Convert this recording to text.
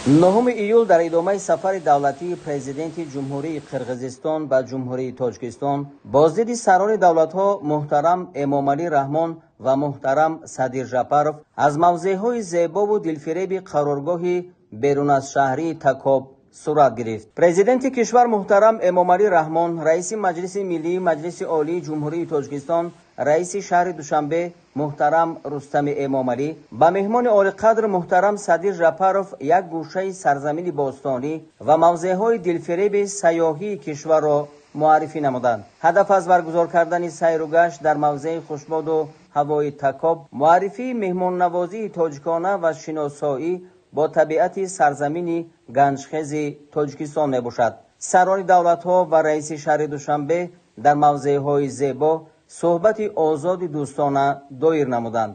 9 июл дар идомаи сафари давлатии Президенти Ҷумҳурии Қирғизистон ба Ҷумҳурии Тоҷикистон боздиди сарони давлатҳо муҳтарам Эмомалӣ Раҳмон ва муҳтарам Садир Жапаров аз мавзеъҳои зебову дилфиреби қароргоҳи берун аз шаҳрии Такоб сурат гирифт. Президенти кишвар муҳтарам Эмомалӣ Раҳмон, раиси Маҷлиси Миллии Маҷлиси Олии Ҷумҳурии Тоҷикистон, раиси шаҳри Душанбе муҳтарам Рустами Эмомалӣ ба меҳмони олиқадр муҳтарам Садир Жапаров як гӯшаи сарзамини бостонӣ ва мавзеъҳои дилфиреби сайёҳии кишварро муаррифӣ намуданд. Ҳадаф аз баргузор кардани сайру гашт дар мавзеи хушбоду ҳавои Такоб муаррифии меҳмоннавозии тоҷикона ва шиносоӣ бо табиати сарзамини ганҷхези Тоҷикистон мебошад. Сарони давлатҳо ва раиси шаҳри Душанбе дар мавзеъҳои зебо суҳбати озоди дӯстона доир намуданд.